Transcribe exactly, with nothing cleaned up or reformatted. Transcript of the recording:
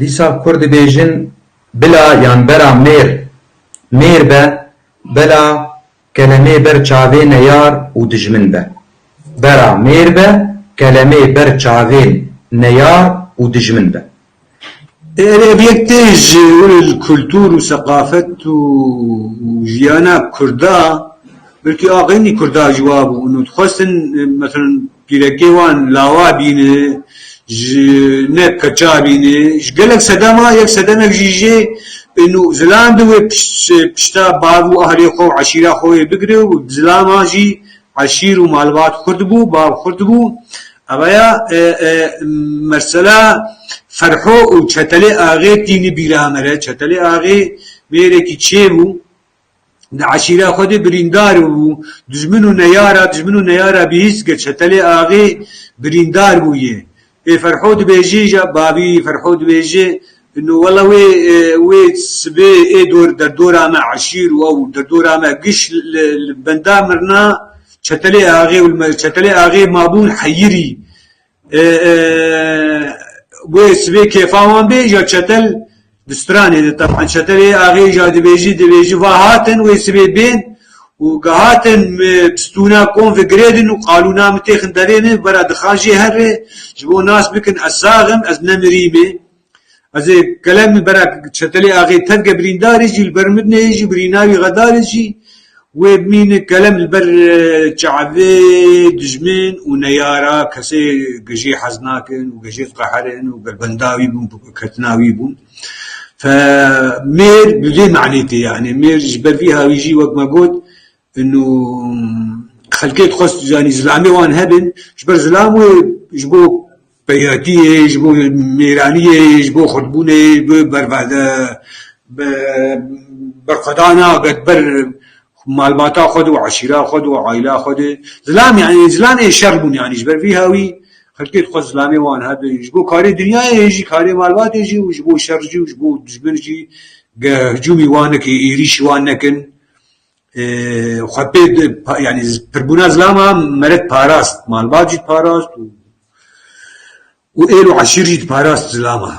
Dîsa Kurd dibêjin bila yan bera mêr, mêr be, bela kelemê ber çavê neyar û dijmin be. Bera mêr be, kelemê ber çavên neyar û dijmin be. Erê, ev yek tê ji wir kultur û seqafet û, û jiyana Kurda, belkî aqilî Kurda ji wa bû. Û dixwestin, e, mesela pîrekê wan lawa bîne, ji ne keça bîne. Ji gelek sedema, yek sedemek jî jê, û zilam di wê piş-, pişta bav û ahlê xwe û eşîra xwe wê bigire û zilama jî eşîr û malbat xurt bû, bav xurt bû. Evaya, e, e, mesela Ferho û Çetelê Axê tîni bîra me re. Çetelê Axê mêrekî çê bû. Di eşîra xwe de birîndar bû. Dijmin û neyara, dijmin û neyara bihîst ke Çetelê Axê birîndar bûye. Ê Ferho dibêjî, ja babî Ferho dibêjî, no wela wê, e, wê sibê ê dor, derdora me eşîr û ew derdora me giş li, li benda mirina Çetelê Axê û li me, Çetelê Axê mabûn heyirî. E, e, wê sibê kêfa wan bê, ja Çetel di stranê de, teban Çetelê Axê ja dibêjî, dibêjî va hatin, wê sibê bên û ge hatin, e, pistûna kon ve girêdin û qalûna min têxin devê min, vera dixan jê herê, ji bo nas bikin ez sax im, ez nemirîme. Ez ê kelem bera Çetelê Axê tevke birîndarê jî, li ber min neyê jî, birîna wî xedarê jî, wê bimîne kelem li ber, e, çavê dijmin û neyara kesê gejê hez nakin û gejê diqeherin û ger benda wî bûn, ketina wî bûn. Fe mêr bi vê manê tê, yani mêr ji ber vî hawî jî wek me got, û xelkê dixwest, yani zilamê wan hebin, ji ber zilam wê ji bo peyatiyê, ji bo mêraniyê, ji bo xurtbûnê, ji bo bervade, be-, berxwedana, ber malbata xwe de û eşîra xwe de û aîla xwe de. Zilam, yani zilam ê şer bûn, yani ji ber vî hawî xelkê dixwest zilamê wan hebin. Ji bo karê dinyayê jî, karê malbatê jî û ji bo şer jî û ji bo dijmin jî ge hicûmî wan neke, êrîşî wan nekin. E, xwe pê di-, pa-, yani pirbûna zilama meret parast, malbat jî parast û, û êl û eşîr jî parast zilama.